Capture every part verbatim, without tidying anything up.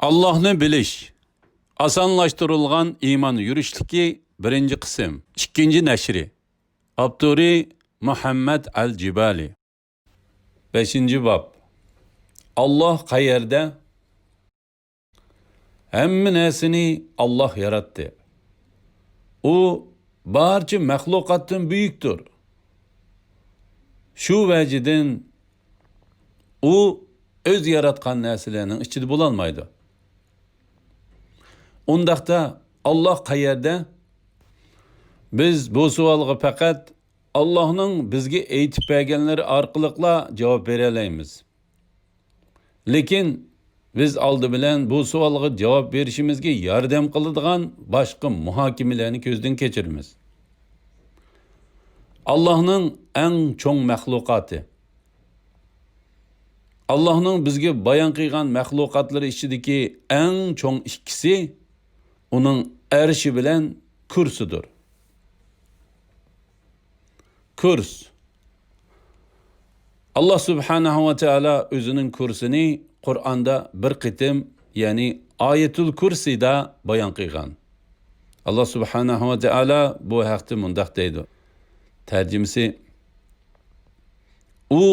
ئاللاھنى بىلىش. ئاسانلاشتۇرۇلغان ئىمان يۈرۈشلۈكى، بىرىنچى قىسىم، ئىككىنچى نەشرى. ئاپتورى مۇھەممەد ئەل جىبالى. بەشىنچى باب. ئاللاھ قەيەردە؟ ھەممە نەرسىنى ئاللاھ ياراتتى. ئۇ بارچە مەخلۇقاتتىن بۈيۈكتۇر. شۇ ۋەجىدىن ئۇ ئۆزى ياراتقان نەرسىلەرنىڭ ئىچىدە بولالمايدۇ. ئۇنداقتا ئاللاھ قەيەردە؟ بىز بۇ سوئالغا پەقەت ئاللاھنىڭ بىزگە ئېيتىپ بەرگەنلىرى ئارقىلىقلا جاۋاب بېرەلەيمىز. لېكىن بىز ئالدى بىلەن بۇ سوئالغا جاۋاب بېرىشىمىزگە ياردەم قىلىدىغان باشقا مۇھاكىمىلەرنى كۆزدىن كەچۈرىمىز. ئاللاھنىڭ ئەڭ چوڭ مەخلۇقاتى. ئاللاھنىڭ بىزگە بايان قىلغان مەخلۇقاتلىرى ئىچىدىكى ئەڭ چوڭ ئىككىسى ئۇنىڭ ئەرشى بىلەن كۇرسىدۇر. كۇرس. ئاللاھ سۇبھانەھۇ ۋە تائالا ئۆزىنىڭ كۇرسىنى قۇرئاندا بىر قېتىم، يەنى ئايەتۇل كۇرسىدا بايان قىلغان. ئاللاھ سۇبھانەھۇ ۋە تائالا بۇ ھەقتە مۇنداق دەيدۇ. تەرجىمىسى، ئۇ،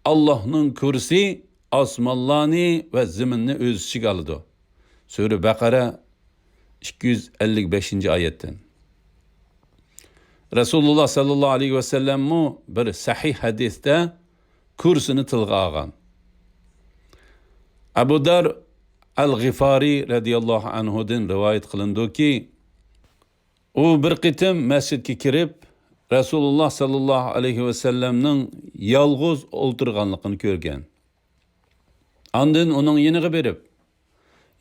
ئاللاھنىڭ كۇرسى ئاسمانلارنى ۋە زېمىننى ئۆز ئىچىگە ئالىدۇ. سۈرە بەقەرە، ئىككى يۈز ئەللىك بەشىنچى ئايەتتىن. رەسۇلۇللاھ سەللەللاھۇ ئەلەيھى ۋەسەللەممۇ بىر سەھىھ ھەدىستە كۇرسىنى تىلغا ئالغان. ئەبۇ دەر ئەل غىفارى رەزىياللاھۇ ئەنھۇدىن رىۋايەت قىلىنىدۇكى، ئۇ بىر قېتىم مەسچىتكە كىرىپ، رەسۇلۇللاھ سەللەللاھۇ ئەلەيھى ۋەسەللەمنىڭ يالغۇز ئولتۇرغانلىقىنى كۆرگەن. ئاندىن ئۇنىڭ يېنىغا بېرىپ،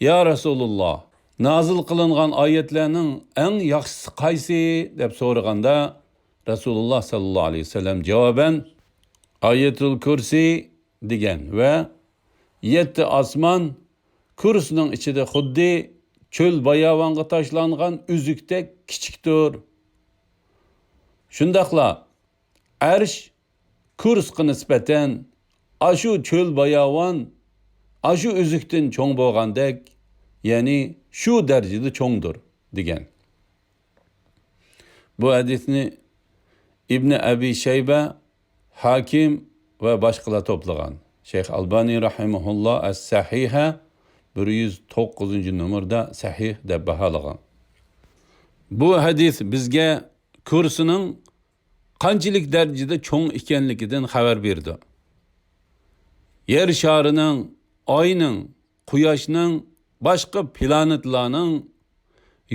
يا رەسۇلۇللاھ، نازىل قىلىنغان ئايەتلەرنىڭ ئەڭ ياخشىسى قايسى؟ دەپ سورىغاندا، رەسۇلۇللاھ سەللەللاھۇ ئەلەيھى ۋەسەللەم جاۋابەن، ئايەتۇل كۇرسى دېگەن ۋە يەتتە ئاسمان كۇرسنىڭ ئىچىدە خۇددى چۆل باياۋانغا تاشلانغان ئۈزۈكتەك كىچىكتۇر. شۇنداقلا ئەرش كۇرسقا نىسبەتەن ئاشۇ چۆل باياۋان، ئاشۇ ئۈزۈكتىن چوڭ بولغاندەك، يەنى شۇ دەرىجىدە چوڭدۇر، دېگەن. بۇ ھەدىسنى ئىبنى ئەبى شەيبە، ھاكىم ۋە باشقىلار توپلىغان. شەيخ ئالبانى رەھىمەھۇللا ئەس سەھىھە بىر يۈز توققۇزىنچى نومۇردا سەھىھ دەپ باھالىغان. بۇ ھەدىس بىزگە كۇرسىنىڭ قانچىلىك دەرىجىدە چوڭ ئىكەنلىكىدىن خەۋەر بېرىدۇ. يەر شارىنىڭ، ئاينىڭ، قۇياشنىڭ، باشقا پلانېتلارنىڭ،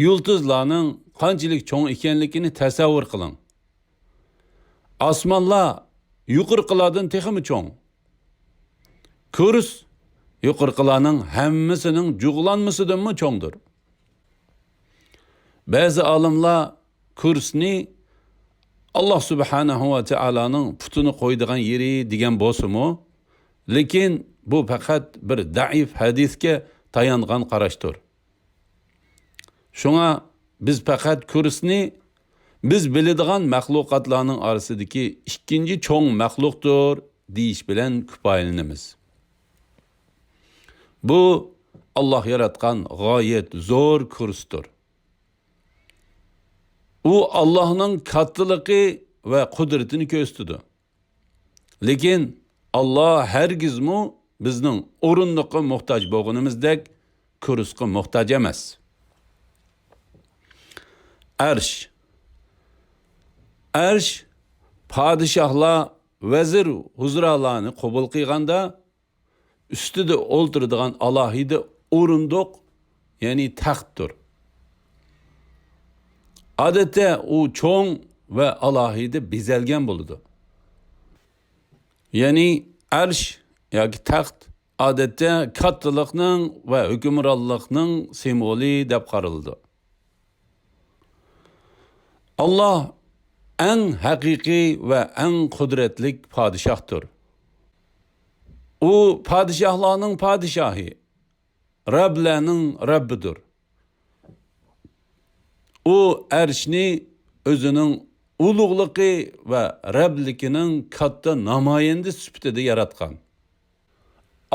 يۇلتۇزلارنىڭ قانچىلىك چوڭ ئىكەنلىكىنى تەسەۋۋۇر قىلىڭ. ئاسمانلار يۇقىرىقىلاردىن تېخىمۇ چوڭ. كۇرس يۇقىرىقىلارنىڭ ھەممىسىنىڭ جۇغلانمىسىدىنمۇ چوڭدۇر. بەزى ئالىملار كۇرسنى ئاللاھ سۇبھانەھۇ ۋە تائالانىڭ پۇتىنى قويىدىغان يېرى دېگەن بولسىمۇ، لېكىن بۇ پەقەت بىر زەئىپ ھەدىسكە تايانغان قاراشتۇر. شۇڭا بىز پەقەت كۇرسنى بىز بىلىدىغان مەخلۇقاتلارنىڭ ئارىسىدىكى ئىككىنچى چوڭ مەخلۇقتۇر دېيىش بىلەن كۇپايىلىنىمىز. بۇ ئاللاھ ياراتقان غايەت زور كۇرستۇر. ئۇ ئاللاھنىڭ كاتتىلىقى ۋە قۇدرىتىنى كۆرسىتىدۇ. لېكىن ئاللاھ ھەرگىزمۇ بىزنىڭ ئورۇندۇققا موھتاج بولغىنىمىزدەك كۇرسقا موھتاج ئەمەس. ئەرش. ئەرش پادىشاھلار، ۋەزىر ھۇزۇرالارنى قوبۇل قىلغاندا ئۈستىدە ئولتۇرىدىغان ئالاھىدە ئورۇندۇق، يەنى تەختتۇر. ئادەتتە ئۇ چوڭ ۋە ئالاھىدە بېزەلگەن بولىدۇ. يەنى ئەرش ياكى تەخت ئادەتتە كاتتىلىقنىڭ ۋە ھۆكۈمرانلىقنىڭ سىمۋولى دەپ قارىلىدۇ. ئاللاھ ئەڭ ھەقىقىي ۋە ئەڭ قۇدرەتلىك پادىشاھتۇر. ئۇ پادىشاھلارنىڭ پادىشاھى، رەبلەرنىڭ رەببىدۇر. ئۇ ئەرشنى ئۆزىنىڭ ئۇلۇغلۇقى ۋە رەبلىكىنىڭ كاتتا نامايەندىسى سۈپىتىدە ياراتقان.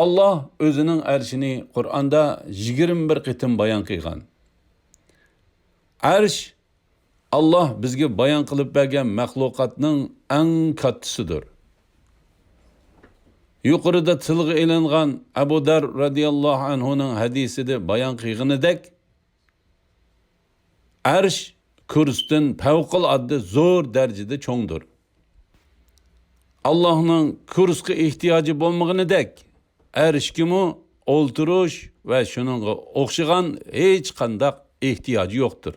ئاللاھ ئۆزىنىڭ ئەرشىنى قۇرئاندا يىگىرمە بىر قېتىم بايان قىلغان. ئەرش ئاللاھ بىزگە بايان قىلىپ بەرگەن مەخلۇقاتنىڭ ئەڭ كاتتىسىدۇر. يۇقىرىدا تىلغا ئېلىنغان ئەبۇ دەر رەزىياللاھۇ ئەنھۇنىڭ ھەدىسىدە بايان قىلغىنىدەك، ئەرش كۇرسىدىن پەۋقۇلئاددە زور دەرىجىدە چوڭدۇر. ئاللاھنىڭ كۇرسىغا ئېھتىياجى بولمىغىنىدەك، ئەرشكىمۇ ئولتۇرۇش ۋە شۇنىڭغا ئوخشىغان ھېچقانداق ئېھتىياجى يوقتۇر.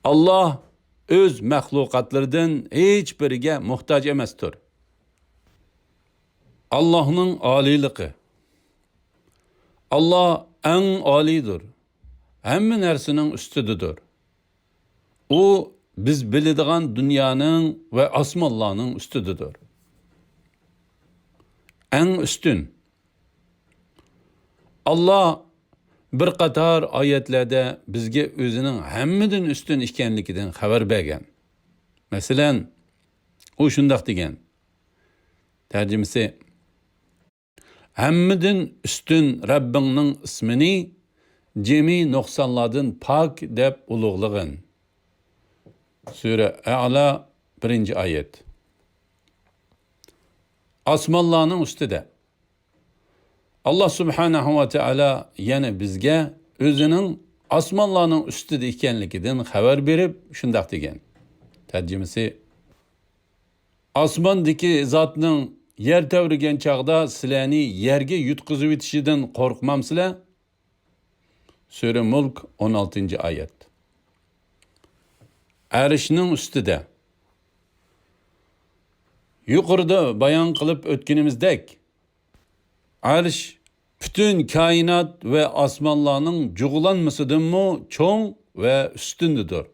ئاللاھ ئۆز مەخلۇقاتلىرىدىن ھېچبىرىگە موھتاج ئەمەستۇر. ئاللاھنىڭ ئالىيلىقى. ئاللاھ ئەڭ ئالىيدۇر، ھەممە نەرسىنىڭ ئۈستىدىدۇر. ئۇ بىز بىلىدىغان دۇنيانىڭ ۋە ئاسمانلارنىڭ ئۈستىدىدۇر. ئەڭ ئۈستۈن. ئاللاھ بىر قاتار ئايەتلەردە بىزگە ئۆزىنىڭ ھەممىدىن ئۈستۈن ئىكەنلىكىدىن خەۋەر بەرگەن. مەسىلەن، ئۇ شۇنداق دېگەن. تەرجىمىسى: ھەممىدىن ئۈستۈن رەببىڭنىڭ ئىسمىنى جىمى نۇقسانلاردىن پاك دەپ ئۇلۇغلىغىن. سۈرە ئەئلا، بىرىنچى ئايەت. ئاسمانلارنىڭ ئۈستىدە. ئاللاھ سۇبھانەھۇ ۋە تائالا يەنە بىزگە ئۆزىنىڭ ئاسمانلارنىڭ ئۈستىدە ئىكەنلىكىدىن خەۋەر بېرىپ شۇنداق دېگەن. تەرجىمىسى: ئاسماندىكى زاتنىڭ يەر تەۋرىگەن چاغدا سىلەرنى يەرگە يۇتقۇزۇۋېتىشىدىن قورقمامسىلەر؟ سۈرە مۇلك، ئون ئالتىنچى ئايەت. ئەرشنىڭ ئۈستىدە. يۇقىرىدا بايان قىلىپ ئۆتكىنىمىزدەك، ئەرش پۈتۈن كائىنات ۋە ئاسمانلارنىڭ جۇغلانمىسىدىنمۇ چوڭ ۋە ئۈستۈندىدۇر.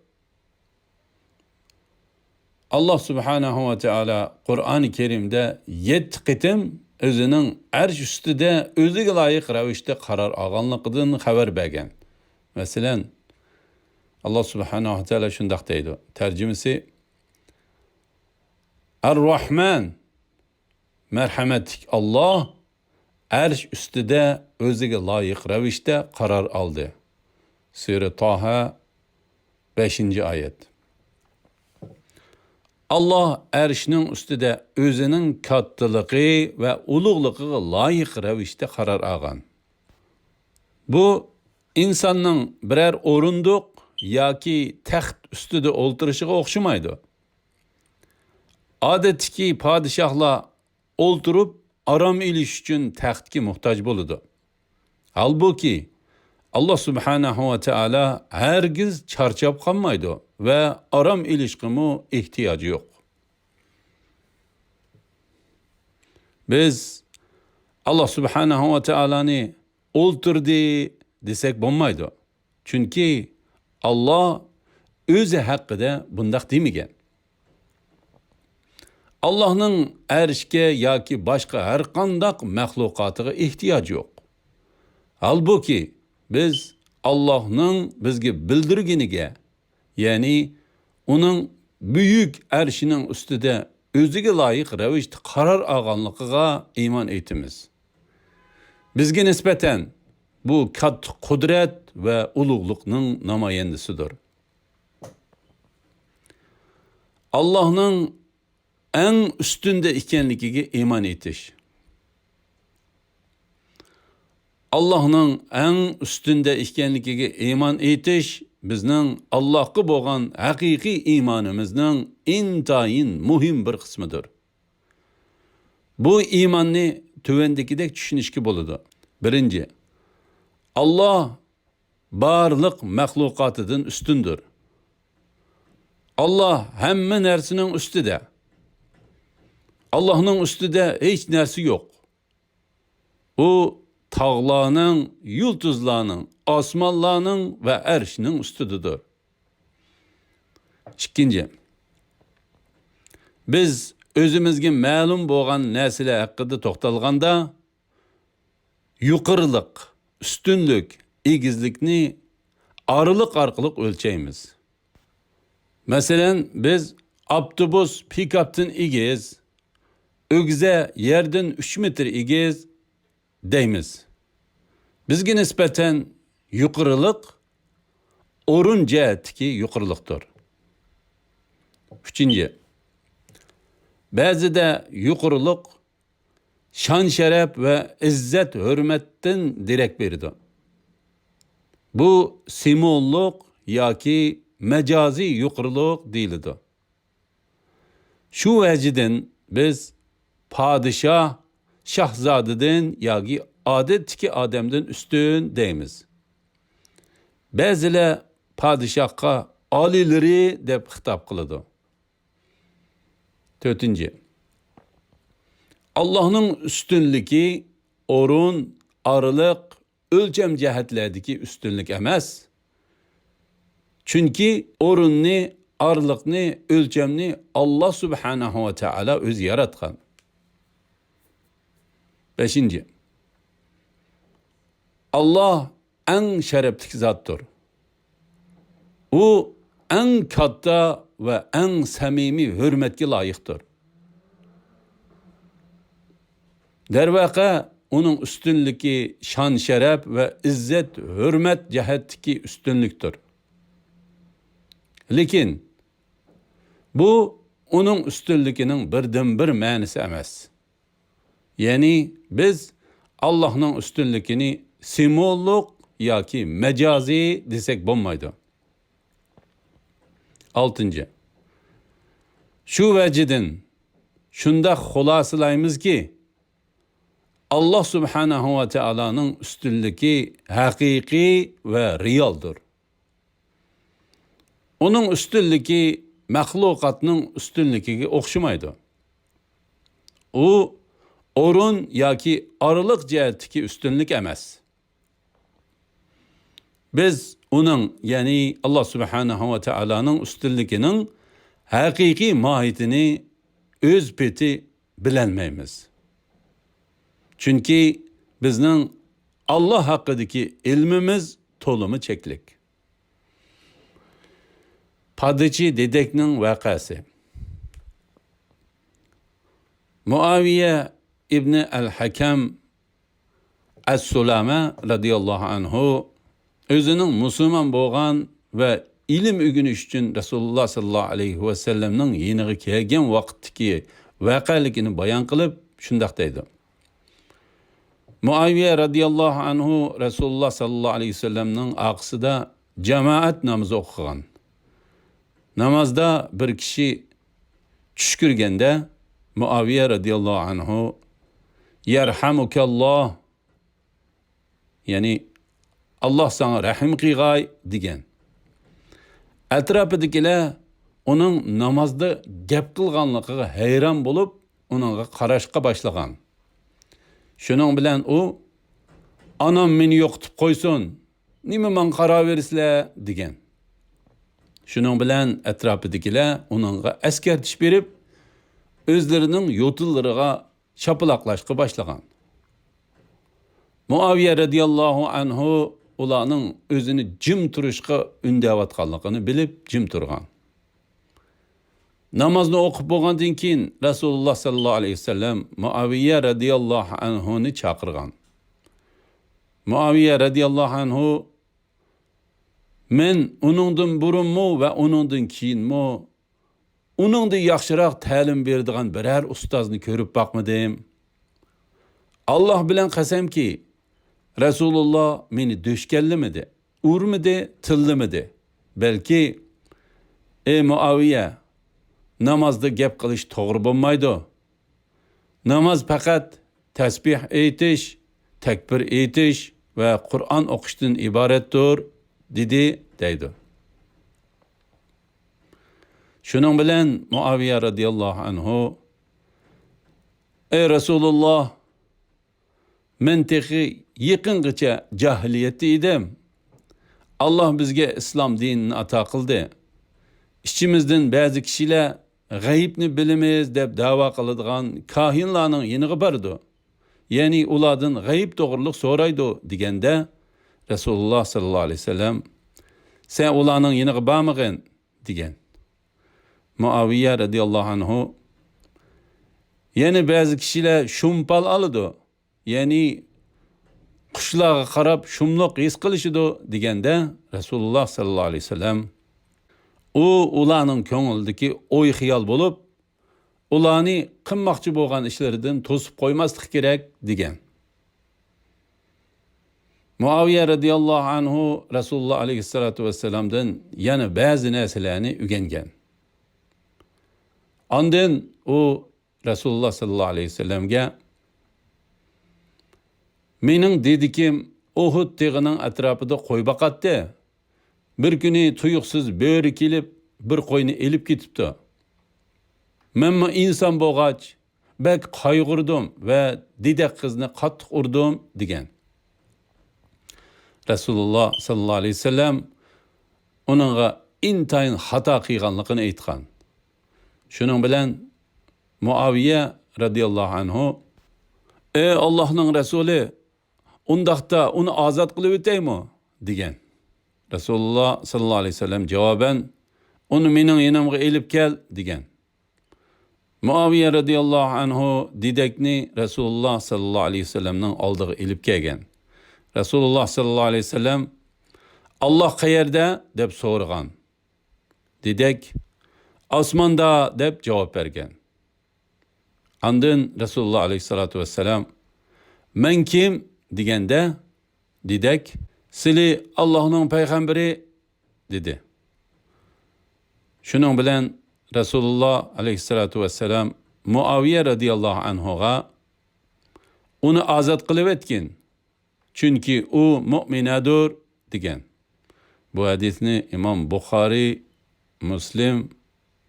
ئاللاھ سۇبھانەھۇ ۋە تائالا قۇرئانى كەرىمدە يەتتە قېتىم ئۆزىنىڭ ئەرش ئۈستىدە ئۆزىگە لايىق رەۋىشتە قارار ئالغانلىقىدىن خەۋەر بەرگەن. مەسىلەن، ئاللاھ سۇبھانەھۇ ۋە تائالا شۇنداق دەيدۇ. تەرجىمىسى: ئەر-راھمان، مەرھەمەتلىك ئاللاھ ئەرش ئۈستىدە ئۆزىگە لايىق رەۋىشتە قارار ئالدى. سۈرە تاھا، بەشىنچى ئايەت. ئاللاھ ئەرشنىڭ ئۈستىدە ئۆزىنىڭ كاتتىلىقى ۋە ئۇلۇغلۇقىغا لايىق رەۋىشتە قارار ئالغان. بۇ ئىنساننىڭ بىرەر ئورۇندۇق ياكى تەخت ئۈستىدە ئولتۇرۇشىغا ئوخشىمايدۇ. ئادەتتىكى پادىشاھلار ئولتۇرۇپ ئارام ئېلىش ئۈچۈن تەختكە موھتاج بولىدۇ. ھالبۇكى، ئاللاھ سۇبھانەھۇ ۋە تائالا ھەرگىز چارچاپ قالمايدۇ ۋە ئارام ئېلىشقىمۇ ئېھتىياجى يوق. بىز ئاللاھ سۇبھانەھۇ ۋە تائالانى ئولتۇردى دېسەك بولمايدۇ. چۈنكى ئاللاھ ئۆزى ھەققىدە بۇنداق دېمىگەن. ئاللاھنىڭ ئەرشكە ياكى باشقا ھەرقانداق مەخلۇقاتىغا ئېھتىياجى يوق. ھالبۇكى، بىز ئاللاھنىڭ بىزگە بىلدۈرگىنىگە، يەنى ئۇنىڭ بۈيۈك ئەرشىنىڭ ئۈستىدە ئۆزىگە لايىق رەۋىشتە قارار ئالغانلىقىغا ئىمان ئېيتىمىز. بىزگە نىسبەتەن بۇ كاتتا قۇدرەت ۋە ئۇلۇغلۇقنىڭ نامايەندىسىدۇر. ئاللاھنىڭ ئەڭ ئۈستۈندە ئىكەنلىكىگە ئىمان ئېيتىش. ئاللاھنىڭ ئەڭ ئۈستۈندە ئىكەنلىكىگە ئىمان ئېيتىش بىزنىڭ ئاللاھقا بولغان ھەقىقىي ئىمانىمىزنىڭ ئىنتايىن مۇھىم بىر قىسمىدۇر. بۇ ئىماننى تۆۋەندىكىدەك چۈشىنىشكە بولىدۇ. بىرىنچى، ئاللاھ بارلىق مەخلۇقاتىدىن ئۈستۈندۇر. ئاللاھ ھەممە نەرسىنىڭ ئۈستىدە. ئاللاھنىڭ ئۈستىدە ھېچ نەرسە يوق. ئۇ تاغلارنىڭ، يۇلتۇزلارنىڭ، ئاسمانلارنىڭ ۋە ئەرشنىڭ ئۈستىدىدۇر. ئىككىنچى، بىز ئۆزىمىزگە مەلۇم بولغان نەرسىلەر ھەققىدە توختالغاندا، يۇقىرىلىق، ئۈستۈنلۈك، ئېگىزلىكنى ئارىلىق ئارقىلىق ئۆلچەيمىز. مەسىلەن، بىز ئاپتوبۇس پىكاپتىن ئېگىز، ئۆگزە يەردىن ئۈچ مېتىر ئېگىز، دەيمىز. بىزگە نىسبەتەن يۇقىرىلىق ئورۇن جەھەتتىكى يۇقىرىلىقتۇر. ئۈچىنچى، بەزىدە يۇقىرىلىق شان-شەرەپ ۋە ئىززەت-ھۆرمەتتىن دېرەك بېرىدۇ. بۇ سىمۋوللۇق ياكى مەجازىي يۇقىرىلىق دېيىلىدۇ. شۇ ۋەجىدىن بىز پادىشاھ شاھزادىدىن ياكى ئادەتتىكى ئادەمدىن ئۈستۈن دەيمىز. بەزىلەر پادىشاھقا ئالىيلىرى دەپ خىتاب قىلىدۇ. تۆتىنچى، ئاللاھنىڭ ئۈستۈنلۈكى ئورۇن، ئارىلىق، ئۆلچەم جەھەتلەردىكى ئۈستۈنلۈك ئەمەس. چۈنكى ئورۇننى، ئارىلىقنى، ئۆلچەمنى ئاللا سۇبھانەھۇ ۋە تائالا ئۆزى ياراتقان. بەشىنچى، ئاللا ئەڭ شەرەپلىك زاتتۇر. ئۇ ئەڭ كاتتا ۋە ئەڭ سەمىمىي ھۆرمەتكە لايىقتۇر. دەرۋەقە، ئۇنىڭ ئۈستۈنلۈكى شان-شەرەپ ۋە ئىززەت-ھۆرمەت جەھەتتىكى ئۈستۈنلۈكتۇر. لېكىن، بۇ ئۇنىڭ ئۈستۈنلۈكىنىڭ بىردىنبىر مەنىسى ئەمەس. يەنى بىز ئاللاھنىڭ ئۈستۈنلۈكىنى سىمۋوللۇق ياكى مەجازىي دېسەك بولمايدۇ. ئالتىنچى، شۇ ۋەجىدىن شۇنداق خۇلاسىلايمىزكى، ئاللا سۇبھانەھۇ ۋە تائالانىڭ ئۈستۈنلۈكى ھەقىقىي ۋە رېئالدۇر. ئۇنىڭ ئۈستۈنلۈكى مەخلۇقاتنىڭ ئۈستۈنلۈكىگە ئوخشىمايدۇ. ئۇ ئورۇن ياكى ئارىلىق جەھەتتىكى ئۈستۈنلۈك ئەمەس. بىز ئۇنىڭ، يەنى ئاللا سۇبھانەھۇ ۋە تائالانىڭ ئۈستۈنلۈكىنىڭ ھەقىقىي ماھىيىتىنى ئۆز پېتى بىلەلمەيمىز. چۈنكى بىزنىڭ ئاللا ھەققىدىكى ئىلمىمىز تولىمۇ چەكلىك. پادىچى دېدەكنىڭ ۋەقەسى. مۇئاۋىيە ئىبنى ئەل-ھەكەم ئەس-سۇلامە رەزىياللاھۇ ئەنھۇ ئۆزىنىڭ مۇسۇلمان بولغان ۋە ئىلىم ئۆگىنىش ئۈچۈن رەسۇلۇللا ساللاللاھۇ ئەلەيھى ۋەسەللەمنىڭ يېنىغا كەلگەن ۋاقىتتىكى ۋەقەلىكىنى بايان قىلىپ، شۇنداق دەيدۇ. مۇئاۋىيە رەزىياللاھۇ ئەنھۇ رەسۇلۇللا ساللاللاھۇ ئەلەيھى ۋەسەللەمنىڭ ئارقىسىدا جامائەت نامىزى ئوقۇغان. نامازدا بىر كىشى چۈش كۆرگەندە، مۇئاۋىيە رەزىياللاھۇ ئەنھۇ، يەرھەمۇكەللاھ، يەنى، ئاللا ساڭا رەھىم قىلغاي، دېگەن. ئەتراپىدىكىلەر ئۇنىڭ نامازدا گەپ قىلغانلىقىغا ھەيران بولۇپ، ئۇنىڭغا قاراشقا باشلىغان. شۇنىڭ بىلەن ئۇ، ئانام مېنى يوقىتىپ قويسۇن، نېمە ماڭا قاراۋېرىسىلەر، دېگەن. شۇنىڭ بىلەن ئەتراپىدىكىلەر ئۇنىڭغا ئەسكەرتىش بېرىپ، ئۆزلىرىنىڭ يوتىلىرىغا شاپىلاقلاشقا باشلىغان. مۇئاۋىيە رەزىياللاھۇ ئەنھۇ ئۇلارنىڭ ئۆزىنى جىم تۇرۇشقا ئۈندەۋاتقانلىقىنى بىلىپ جىم تۇرغان. نامازنى ئوقۇپ بولغاندىن كېيىن، رەسۇلۇللا ساللاللاھۇ ئەلەيھى ۋەسەللەم مۇئاۋىيە رەزىياللاھۇ ئەنھۇنى چاقىرغان. مۇئاۋىيە رەزىياللاھۇ ئەنھۇ، مەن ئۇنىڭدىن بۇرۇنمۇ ۋە ئۇنىڭدىن كېيىنمۇ ئۇنىڭدىن ياخشىراق تەلىم بېرىدىغان بىرەر ئۇستازنى كۆرۈپ باقمىدىم. ئاللا بىلەن قەسەمكى، رەسۇلۇللا مېنى دۆشكەللىمىدى، ئۇرمىدى، تىللىمىدى. بەلكى، ئەي مۇئاۋىيە، نامازدا گەپ قىلىش توغرا بولمايدۇ. ناماز پەقەت تەسبىھ ئېيتىش، تەكبىر ئېيتىش ۋە قۇرئان ئوقۇشتىن ئىبارەتتۇر، دېدى، دەيدۇ. شۇنىڭ بىلەن مۇئاۋىيە رەزىياللاھۇ ئەنھۇ، ئەي رەسۇلۇللا، مەن تېخى يېقىنغىچە جاھىلىيەتتە ئىدىم. ئاللا بىزگە ئىسلام دىنىنى ئاتا قىلدى. ئىچىمىزدىن بەزى كىشىلەر غەيىبنى بىلىمىز دەپ دەۋا قىلىدىغان كاھىنلارنىڭ يېنىغا بارىدۇ. يەنى ئۇلاردىن غەيىب توغرىلىق سورايدۇ، دېگەندە، رەسۇلۇللا ساللاللاھۇ ئەلەيھى ۋەسەللەم، سەن ئۇلارنىڭ يېنىغا بارمىغىن، دېگەن. مۇئاۋىيە رەزىياللاھۇ ئەنھۇ، يەنە بەزى كىشىلەر شۇمپال ئالىدۇ، يەنى قۇشلارغا قاراپ شۇملۇق ھېس قىلىشىدۇ» دېگەندە، رەسۇلۇللاھ سەللەللاھۇ ئەلەيھى ۋەسەللەم: «ئۇ ئۇلارنىڭ كۆڭلىدىكى ئوي-خىيال بولۇپ، ئۇلارنى قىلماقچى بولغان ئىشلىرىدىن توسۇپ قويماسلىق كېرەك» دېگەن. مۇئاۋىيە رەزىياللاھۇ ئەنھۇ رەسۇلۇللاھ ئەلەيھىسسالاتۇ ۋەسسالامدىن يەنە بەزى نەرسىلەرنى ئۆگەنگەن. ئاندىن ئۇ رەسۇلۇللاھ سەللەللاھۇ ئەلەيھى ۋەسەللەمگە: «مېنىڭ دېدىكىم ئۇھۇد تېغىنىڭ ئەتراپىدا قوي باقاتتى. بىر كۈنى تۇيۇقسىز بۆرە كېلىپ، بىر قوينى ئېلىپ كېتىپتۇ. مەنمۇ ئىنسان بولغاچ، بەك قايغۇردۇم ۋە دېدەك قىزنى قاتتىق ئۇردۇم» دېگەن. رەسۇلۇللاھ سەللەللاھۇ ئەلەيھى ۋەسەللەم ئۇنىڭغا ئىنتايىن خاتا قىلغانلىقىنى ئېيتقان. شۇنىڭ بىلەن مۇئاۋىيە رەزىياللاھۇ ئەنھۇ: «ئەي ئاللاھنىڭ رەسۇلى، ئۇنداقتا ئۇنى ئازاد قىلىۋېتەيمۇ؟» دېگەن. رەسۇلۇللاھ سەللەللاھۇ ئەلەيھى ۋەسەللەم جاۋابەن: «ئۇنى مېنىڭ يېنىمغا ئېلىپ كەل» دېگەن. مۇئاۋىيە رەزىياللاھۇ ئەنھۇ دېدەكنى رەسۇلۇللاھ سەللەللاھۇ ئەلەيھى ۋەسەللەمنىڭ ئالدىغا ئېلىپ كەلگەن. رەسۇلۇللاھ سەللەللاھۇ ئەلەيھى ۋەسەللەم: «ئاللاھ قەيەردە؟» دەپ سورىغان. دېدەك: «ئاسماندا» دەپ جاۋاب بەرگەن. ئاندىن رەسۇلۇللاھ ئەلەيھىسسالاتۇ ۋەسسالام: «مەن كىم؟» دېگەندە، دېدەك: «سىلى ئاللاھنىڭ پەيغەمبىرى» دېدى. شۇنىڭ بىلەن رەسۇلۇللاھ ئەلەيھىسسالاتۇ ۋەسسالام مۇئاۋىيە رەزىياللاھۇ ئەنھۇغا: «ئۇنى ئازاد قىلىۋەتكىن، چۈنكى ئۇ مۇئمىنەدۇر» دېگەن. بۇ ھەدىسنى ئىمام بۇخارىي، مۇسلىم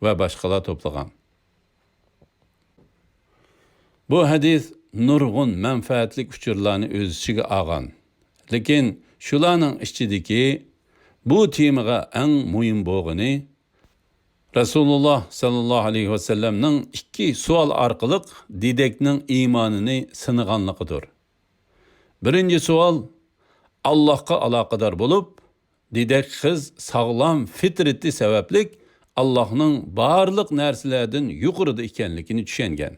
ۋە باشقىلار توپلىغان. بۇ ھەدىس نۇرغۇن مەنپەئەتلىك ئۇچۇرلارنى ئۆز ئىچىگە ئالغان. لېكىن شۇلارنىڭ ئىچىدىكى بۇ تېمىغا ئەڭ مۇھىم بولغىنى، رەسۇلۇللاھ سەللەللاھۇ ئەلەيھى ۋەسەللەمنىڭ ئىككى سوئال ئارقىلىق دېدەكنىڭ ئىمانىنى سىنىغانلىقىدۇر. بىرىنچى سوئال، ئاللاھقا ئالاقىدار بولۇپ، دېدەك قىز ساغلام فىترىتى سەۋەبلىك ئاللاھنىڭ بارلىق نەرسىلەردىن يۇقىرىدا ئىكەنلىكىنى چۈشەنگەن.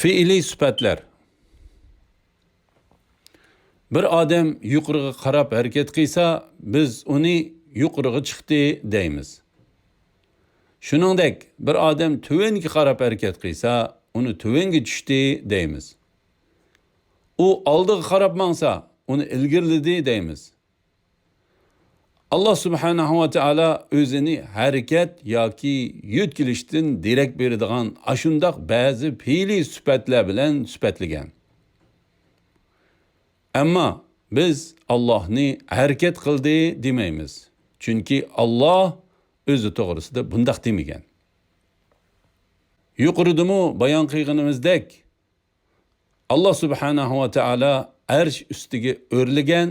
فېئىلىي سۈپەتلەر. بىر ئادەم يۇقىرىغا قاراپ ھەرىكەت قىلسا، بىز ئۇنى يۇقىرىغا چىقتى دەيمىز. شۇنىڭدەك، بىر ئادەم تۆۋەنگە قاراپ ھەرىكەت قىلسا، ئۇنى تۆۋەنگە چۈشتى دەيمىز. ئۇ ئالدىغا قاراپ ماڭسا، ئۇنى ئىلگىرىلىدى دەيمىز. ئاللاھ سۇبھانەھۇ ۋە تائالا ئۆزىنى ھەرىكەت ياكى يۆتكىلىشتىن دېرەك بېرىدىغان ئاشۇنداق بەزى پېئىلىي سۈپەتلەر بىلەن سۈپەتلىگەن. ئەمما بىز ئاللاھنى ھەرىكەت قىلدى دېمەيمىز. چۈنكى ئاللاھ ئۆزى توغرىسىدا بۇنداق دېمىگەن. يۇقىرىدىمۇ بايان قىلغىنىمىزدەك، ئاللاھ سۇبھانەھۇ ۋە تائالا ئەرش ئۈستىگە ئۆرلىگەن،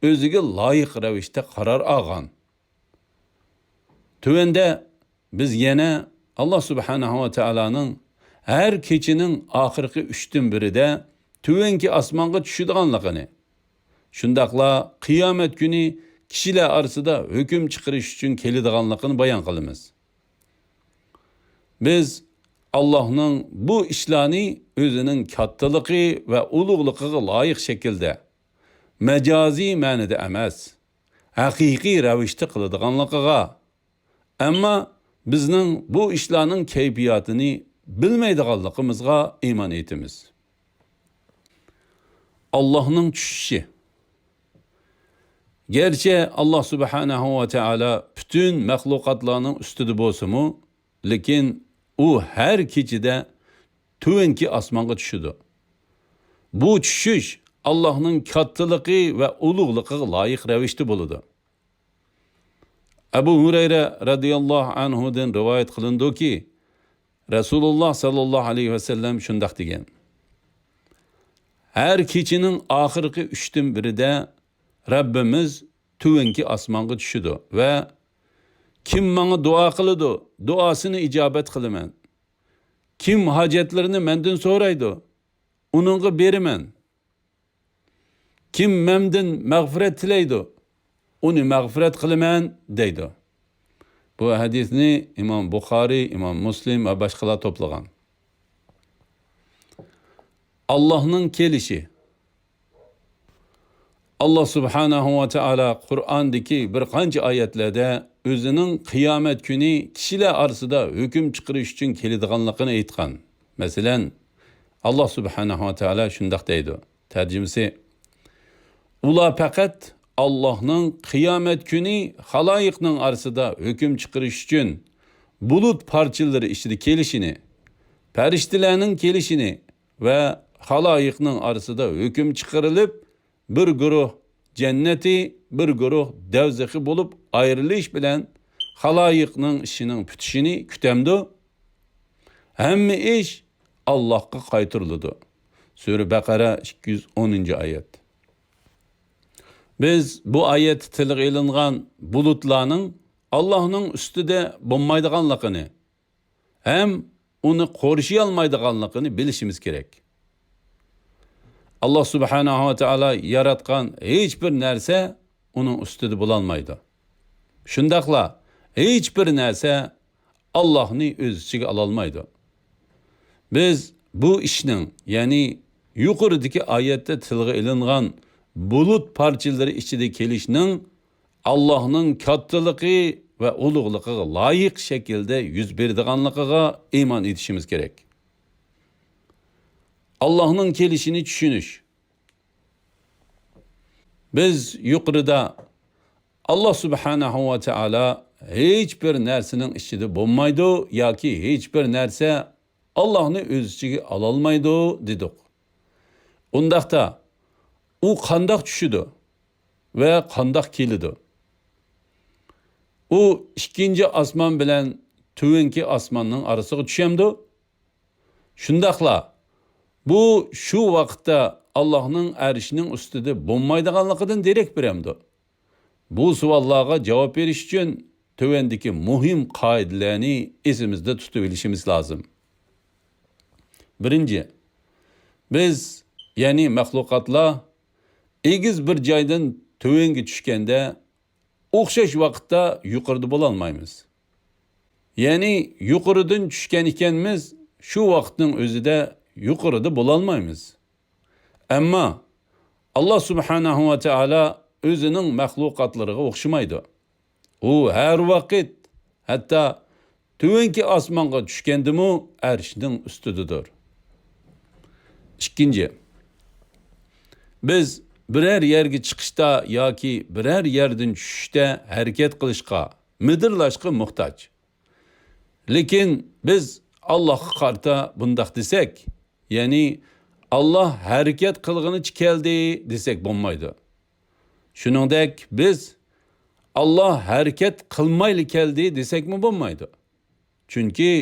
ئۆزىگە لايىق رەۋىشتە قارار ئالغان. تۆۋەندە بىز يەنە ئاللاھ سۇبھانەھۇ ۋە تائالانىڭ ھەر كېچىنىڭ ئاخىرقى ئۈچتىن بىرىدە تۆۋەنكى ئاسمانغا چۈشىدىغانلىقىنى، شۇنداقلا قىيامەت كۈنى كىشىلەر ئارىسىدا ھۆكۈم چىقىرىش ئۈچۈن كېلىدىغانلىقىنى بايان قىلىمىز. بىز ئاللاھنىڭ بۇ ئىشلارنى ئۆزىنىڭ كاتتىلىقى ۋە ئۇلۇغلۇقىغا لايىق شەكىلدە، مەجازىي مەنىدە ئەمەس، ھەقىقىي رەۋىشتە قىلىدىغانلىقىغا، ئەمما بىزنىڭ بۇ ئىشلارنىڭ كەيپىياتىنى بىلمەيدىغانلىقىمىزغا ئىمان ئېيتىمىز. ئاللاھنىڭ چۈشۈشى. گەرچە ئاللاھ سۇبھانەھۇ ۋە تائالا پۈتۈن مەخلۇقاتلارنىڭ ئۈستىدە بولسىمۇ، لېكىن ئۇ ھەر كېچىدە تۆۋەنكى ئاسمانغا چۈشىدۇ. بۇ چۈشۈش ئاللاھنىڭ كاتتىلىقى ۋە ئۇلۇغلۇقىغا لايىق رەۋىشتە بولىدۇ. ئەبۇ ھۇرەيرە رەزىياللاھۇ ئەنھۇدىن رىۋايەت قىلىنىدۇكى، رەسۇلۇللاھ سەللەللاھۇ ئەلەيھى ۋەسەللەم شۇنداق دېگەن: «ھەر كېچىنىڭ ئاخىرقى ئۈچتىن بىرىدە رەببىمىز تۆۋەنكى ئاسمانغا چۈشىدۇ ۋە، كىم ماڭا دۇئا قىلىدۇ، دۇئاسىنى ئىجابەت قىلىمەن. كىم ھاجەتلىرىنى مەندىن سورايدۇ، ئۇنىڭغا بېرىمەن. كىم مەندىن مەغپىرەت تىلەيدۇ، ئۇنى مەغپىرەت قىلىمەن» دەيدۇ. بۇ ھەدىسنى ئىمام بۇخارىي، ئىمام مۇسلىم ۋە باشقىلار توپلىغان. ئاللاھنىڭ كېلىشى. ئاللاھ سۇبھانەھۇ ۋە تائالا قۇرئاندىكى بىر قانچە ئايەتلەردە ئۆزىنىڭ قىيامەت كۈنى كىشىلەر ئارىسىدا ھۆكۈم چىقىرىش ئۈچۈن كېلىدىغانلىقىنى ئېيتقان. مەسىلەن، ئاللاھ سۇبھانەھۇ ۋە تائالا شۇنداق دەيدۇ. تەرجىمىسى، ئۇلار پەقەت ئاللاھنىڭ قىيامەت كۈنى خالايىقنىڭ ئارىسىدا ھۆكۈم چىقىرىش ئۈچۈن بۇلۇت پارچىلىرى ئىچىدە كېلىشىنى، پەرىشتىلەرنىڭ كېلىشىنى ۋە خالايىقنىڭ ئارىسىدا ھۆكۈم چىقىرىلىپ، بىر گۇرۇھ جەننىتى، بىر گۇرۇھ دەۋزىخى بولۇپ ئايرىلىش بىلەن خالايىقنىڭ ئىشىنىڭ پۈتۈشىنى كۈتەمدۇ؟ ھەممە ئىش ئاللاھقا قايتۇرۇلىدۇ. سۈرە بەقەرە، ئىككى يۈز ئونىنچى ئايەت. بىز بۇ ئايەتتە تىلغا ئېلىنغان بۇلۇتلارنىڭ ئاللاھنىڭ ئۈستىدە بولمايدىغانلىقىنى ھەم ئۇنى قورشىيالمايدىغانلىقىنى بىلىشىمىز كېرەك. ئاللاھ سۇبھانەھۇ ۋە تائالا ياراتقان ھېچ بىر نەرسە ئۇنىڭ ئۈستىدە بولالمايدۇ. شۇنداقلا ھېچ بىر نەرسە ئاللاھنى ئۆز ئىچىگە ئالالمايدۇ. بىز بۇ ئىشنىڭ، يەنى يۇقىرىدىكى ئايەتتە تىلغا ئېلىنغان بۇلۇت پارچىلىرى ئىچىدە كېلىشنىڭ ئاللاھنىڭ كاتتىلىقى ۋە ئۇلۇغلۇقىغا لايىق شەكىلدە يۈز بېرىدىغانلىقىغا ئىمان ئېيتىشىمىز كېرەك. ئاللاھنىڭ كېلىشىنى چۈشىنىش. بىز يۇقىرىدا ئاللاھ سۇبھانەھۇ ۋە تائالا ھېچ بىر نەرسىنىڭ ئىچىدە بولمايدۇ ياكى ھېچ بىر نەرسە ئاللاھنى ئۆز ئىچىگە ئالالمايدۇ دېدۇق. ئۇنداقتا ئۇ قانداق چۈشىدۇ ۋە قانداق كېلىدۇ؟ ئۇ ئىككىنچى ئاسمان بىلەن تۆۋەنكى ئاسماننىڭ ئارىسىغا چۈشەمدۇ؟ شۇنداقلا بۇ شۇ ۋاقىتتا ئاللاھنىڭ ئەرشىنىڭ ئۈستىدە بولمايدىغانلىقىدىن دېرەك بېرەمدۇ؟ بۇ سوئاللارغا جاۋاب بېرىش ئۈچۈن تۆۋەندىكى مۇھىم قائىدىلەرنى ئېسىمىزدە تۇتۇۋېلىشىمىز لازىم. بىرىنچى، بىز، يەنى مەخلۇقاتلار ئېگىز بىر جايدىن تۆۋەنگە چۈشكەندە ئوخشاش ۋاقىتتا يۇقىرىدا بولالمايمىز. يەنى يۇقىرىدىن چۈشكەن ئىكەنمىز، شۇ ۋاقىتنىڭ ئۆزىدە يۇقىرىدا بولالمايمىز. ئەمما ئاللاھ سۇبھانەھۇ ۋە تائالا ئۆزىنىڭ مەخلۇقاتلىرىغا ئوخشىمايدۇ. ئۇ ھەر ۋاقىت، ھەتتا تۆۋەنكى ئاسمانغا چۈشكەندىمۇ ئەرشنىڭ ئۈستىدىدۇر. ئىككىنچى، بىز بىرەر يەرگە چىقىشتا ياكى بىرەر يەردىن چۈشۈشتە ھەرىكەت قىلىشقا، مىدىرلاشقا موھتاج. لېكىن بىز ئاللاھقا قارىتا بۇنداق دېسەك، يەنى ئاللاھ ھەرىكەت قىلغىنىچە كەلدى دېسەك بولمايدۇ. شۇنىڭدەك بىز ئاللاھ ھەرىكەت قىلمايلا كەلدى دېسەكمۇ بولمايدۇ. چۈنكى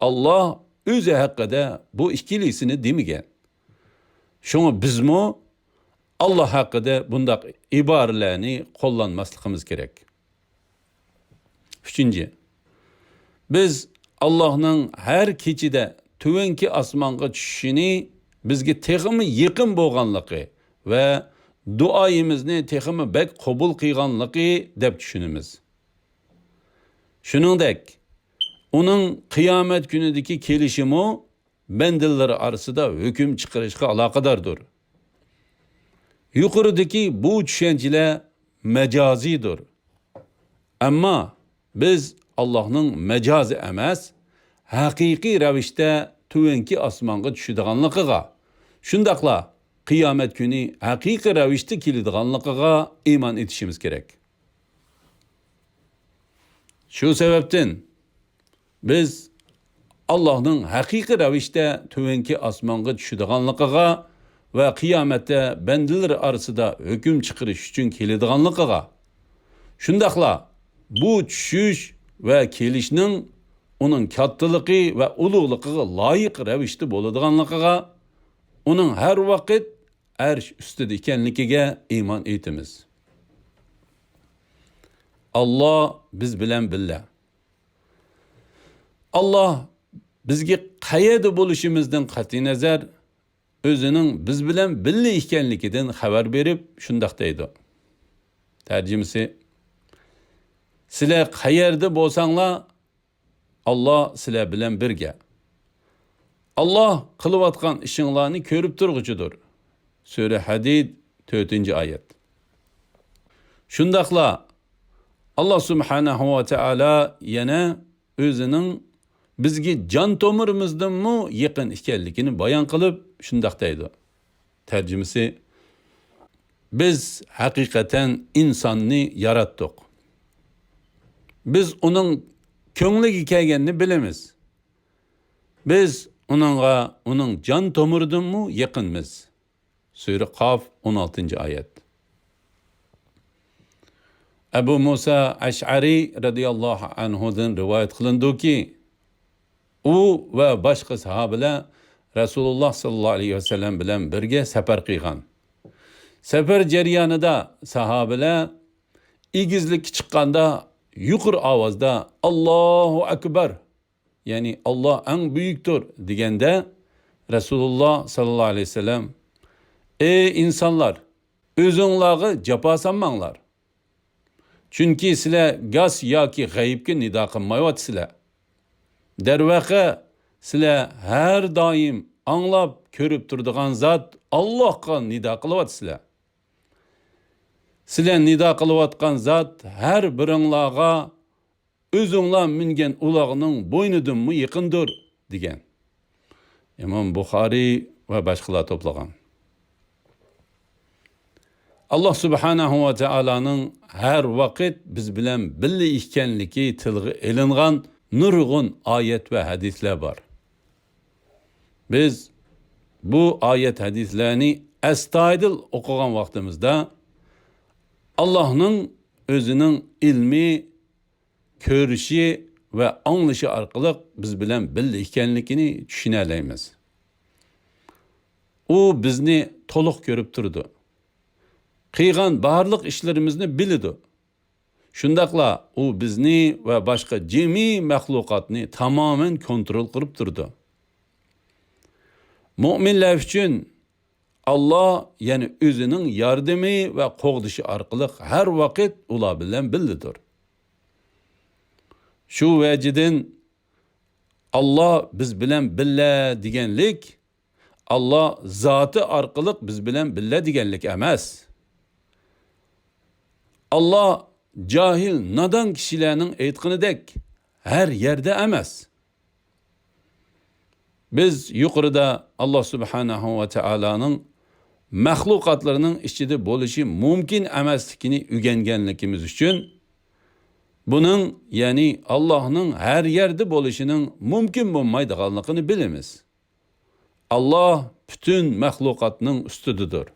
ئاللاھ ئۆزى ھەققىدە بۇ ئىككىلىسىنى دېمىگەن. شۇڭا بىزمۇ ئاللاھ ھەققىدە بۇنداق ئىبارىلەرنى قوللانماسلىقىمىز كېرەك. ئۈچىنچى، بىز ئاللاھنىڭ ھەر كېچىدە تۆۋەنكى ئاسمانغا چۈشۈشىنى بىزگە تېخىمۇ يېقىن بولغانلىقى ۋە دۇئايىمىزنى تېخىمۇ بەك قوبۇل قىلغانلىقى دەپ چۈشىنىمىز. شۇنىڭدەك، ئۇنىڭ قىيامەت كۈنىدىكى كېلىشىمۇ بەندىلىرى ئارىسىدا ھۆكۈم چىقىرىشقا ئالاقىداردۇر. يۇقىرىدىكى بۇ چۈشەنچىلەر مەجازىيدۇر. ئەمما بىز ئاللاھنىڭ مەجازى ئەمەس، ھەقىقىي رەۋىشتە تۆۋەنكى ئاسمانغا چۈشىدىغانلىقىغا، شۇنداقلا قىيامەت كۈنى ھەقىقىي رەۋىشتە كېلىدىغانلىقىغا ئىمان ئېيتىشىمىز كېرەك. شۇ سەۋەبتىن بىز ئاللاھنىڭ ھەقىقىي رەۋىشتە تۆۋەنكى ئاسمانغا چۈشىدىغانلىقىغا ۋە قىيامەتتە بەندىلىرى ئارىسىدا ھۆكۈم چىقىرىش ئۈچۈن كېلىدىغانلىقىغا، شۇنداقلا بۇ چۈشۈش ۋە كېلىشنىڭ ئۇنىڭ كاتتىلىقى ۋە ئۇلۇغلۇقىغا لايىق رەۋىشتە بولىدىغانلىقىغا، ئۇنىڭ ھەر ۋاقىت ئەرش ئۈستىدە ئىكەنلىكىگە ئىمان ئېيتىمىز. ئاللاھ بىز بىلەن بىللە. ئاللاھ بىزگە قەيەردە بولۇشىمىزدىن قەتئىينەزەر، ئۆزىنىڭ بىز بىلەن بىللە ئىكەنلىكىدىن خەۋەر بېرىپ، شۇنداق دەيدۇ. تەرجىمىسى، سىلەر قەيەردە بولساڭلار، ئاللاھ سىلەر بىلەن بىرگە. ئاللاھ قىلىۋاتقان ئىشىڭلارنى كۆرۈپ تۇرغۇچىدۇر. سۈرە ھەدىد، تۆتىنچى ئايەت. شۇنداقلا ئاللاھ سۇبھانەھۇ ۋە تائالا يەنە ئۆزىنىڭ بىزگە جان تومۇرىمىزدىنمۇ يېقىن ئىكەنلىكىنى بايان قىلىپ شۇنداق دەيدۇ. تەرجىمىسى: بىز ھەقىقەتەن ئىنساننى ياراتتۇق. بىز ئۇنىڭ كۆڭلىگە كەلگەننى بىلىمىز. بىز ئۇنىڭغا ئۇنىڭ جان تومۇرىدىنمۇ يېقىنمىز. سۈرە قاف، ئون ئالتىنچى ئايەت. ئەبۇ مۇسا ئەشئەرى رەزىياللاھۇ ئەنھۇدىن رىۋايەت قىلىنىدۇكى، ئۇ ۋە باشقا ساھابىلەر رەسۇلۇللاھ ساللاللاھۇ ئەلەيھى ۋەسەللەم بىلەن بىرگە سەپەر قىلغان. سەپەر جەريانىدا ساھابىلەر ئېگىزلىككە چىققاندا يۇقىرى ئاۋازدا «ئاللاھۇ ئەكبەر»، يەنى «ئاللاھ ئەڭ بۈيۈكتۇر» دېگەندە، رەسۇلۇللاھ ساللاللاھۇ ئەلەيھى ۋەسەللەم: «ئەي ئىنسانلار، ئۆزۈڭلارغا جاپا سالماڭلار. چۈنكى سىلەر گاس ياكى غەيىبكە نىدا قىلمايۋاتىسىلەر. دەرۋەقە، سىلەر ھەر دائىم ئاڭلاپ، كۆرۈپ تۇرىدىغان زات ئاللاھقا نىدا قىلىۋاتىسىلەر. سىلەر نىدا قىلىۋاتقان زات ھەر بىرىڭلارغا ئۆزۈڭلار مىنگەن ئۇلاغنىڭ بوينىدىنمۇ يېقىندۇر» دېگەن. ئىمام بۇخارىي ۋە باشقىلار توپلىغان. ئاللاھ سۇبھانەھۇ ۋە تائالانىڭ ھەر ۋاقىت بىز بىلەن بىللە ئىكەنلىكى تىلغا ئېلىنغان نۇرغۇن ئايەت ۋە ھەدىسلەر بار. بىز بۇ ئايەت ھەدىسلەرنى ئەستايىدىل ئوقۇغان ۋاقتىمىزدا، ئاللاھنىڭ ئۆزىنىڭ ئىلمى، كۆرۈشى ۋە ئاڭلىشى ئارقىلىق بىز بىلەن بىللە ئىكەنلىكىنى چۈشىنەلەيمىز. ئۇ بىزنى تولۇق كۆرۈپ تۇرىدۇ. قىلغان بارلىق ئىشلىرىمىزنى بىلىدۇ. شۇنداقلا ئۇ بىزنى ۋە باشقا جىمى مەخلۇقاتنى تامامەن كونترول قىلىپ تۇرىدۇ. مۆمىنلەر ئۈچۈن ئاللاھ، يەنى ئۆزىنىڭ ياردىمى ۋە قوغدىشى ئارقىلىق ھەر ۋاقىت ئۇلار بىلەن بىللىدۇر. شۇ ۋەجىدىن، «ئاللاھ بىز بىلەن بىللە» دېگەنلىك، ئاللاھ زاتى ئارقىلىق بىز بىلەن بىللە دېگەنلىك ئەمەس. ئاللاھ جاھىل، نادان كىشىلەرنىڭ ئېيتقىنىدەك ھەر يەردە ئەمەس. بىز يۇقىرىدا ئاللاھ سۇبھانەھۇ ۋە تائالانىڭ مەخلۇقاتلىرىنىڭ ئىچىدە بولۇشى مۇمكىن ئەمەسلىكىنى ئۆگەنگەنلىكىمىز ئۈچۈن، بۇنىڭ، يەنى ئاللاھنىڭ ھەر يەردە بولۇشىنىڭ مۇمكىن بولمايدىغانلىقىنى بىلىمىز. ئاللاھ پۈتۈن مەخلۇقاتنىڭ ئۈستىدىدۇر.